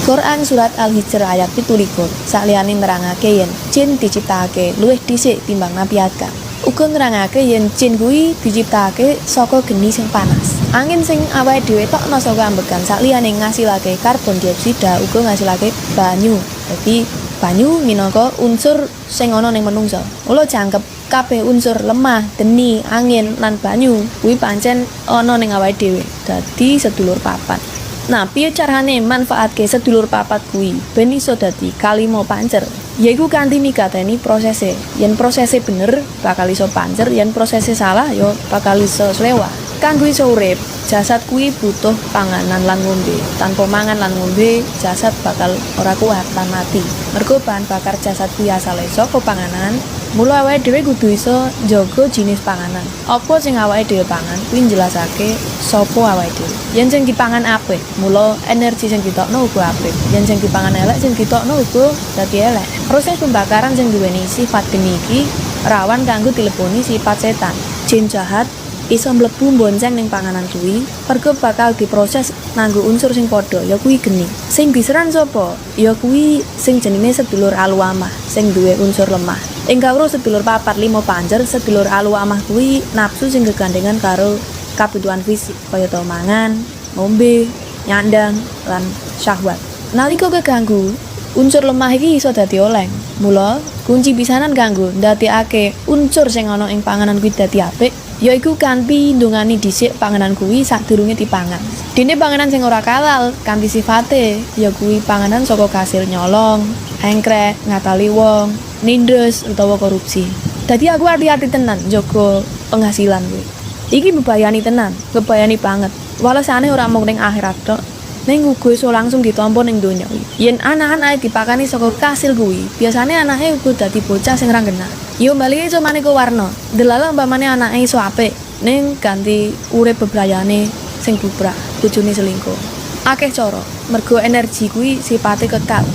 Quran surat Al-Hijr ayat 27 sakliyane nerangake yen jin diciptakake luwih dhisik timbang Nabi Adam. Uga nerangake yen jin kuwi diciptakake saka geni sing panas. Angin sing awake dhewe tokno saka ambegan sakliyane ngasilake karbon dioksida uga ngasilake banyu. Dadi banyu minangka unsur sing ana ning menungsa. Mula jangkep kabeh unsur lemah, geni, angin lan banyu kuwi pancen ana ning awake dhewe. Dadi sedulur papat. Nah, piye carane manfaatke sedulur papat kuwi ben iso dadi kalima pancer? Yaiku kanthi migateni prosese. Yen prosese bener bakal iso pancer, yen prosese salah yo bakal iso slewah. Kanggo iso urip, jasad kuwi butuh panganan lan ngombe. Tanpa mangan lan ngombe, jasad bakal ora kuat lan mati. Mergo bahan bakar jasad kuwi asale saka panganan, mula awake dhewe kudu iso njaga jinis panganan. Apa sing awake dhewe pangan kuwi njelasake sapa awake dhewe. Yen sing dipangan apik, mula energi sing ditokno uga apik. Yen sing dipangan elek, sing ditokno uga dadi elek. Proses pembakaran sing duweni sifat geni iki rawan kanggo dileboni sifat setan. Jin jahat iso mlebu mbonceng ning panganan kuwi, mergo bakal diproses nganggo unsur sing padha, ya kuwi geni. Sing diserang sapa? Ya kuwi sing jenenge sedulur aluamah, sing duwe unsur lemah. Ing kawruh sedulur papat lima pancer, sedulur aluamah kuwi nafsu sing gegandengan karo kabutuhan fisik, kaya mangan, ngombe, nyandang, lan syahwat. Nalika keganggu, unsur lemah iki iso dadi oleng. Mula, kunci pisanan kanggo ndadekake unsur sing ana ing panganan kuwi dadi apik, yaiku kanthi ndongani dhisik panganan kuwi sadurunge dipangan. Dene panganan sing ora halal kanthi sifate ya kuwi panganan saka kasil nyolong, engkrek, ngatali wong, nindes utawa korupsi. Dadi aku ati-ati tenan njaga penghasilan kuwi. Iki mbebayani tenan, ngebayani banget. Walesane ora mung ning akhirat tok, ning uga iso langsung ditampa ning donya iki. Yen anak-anake dipakani saka kasil kuwi, biasane anake uga dadi bocah sing ra genah. Yo balike iso maneka warna. Delala umpamane anake iso apik, ning ganti urip bebrayane sing bubrak, bojone selingkuh. Akeh cara, mergo energi kuwi sifate kekal.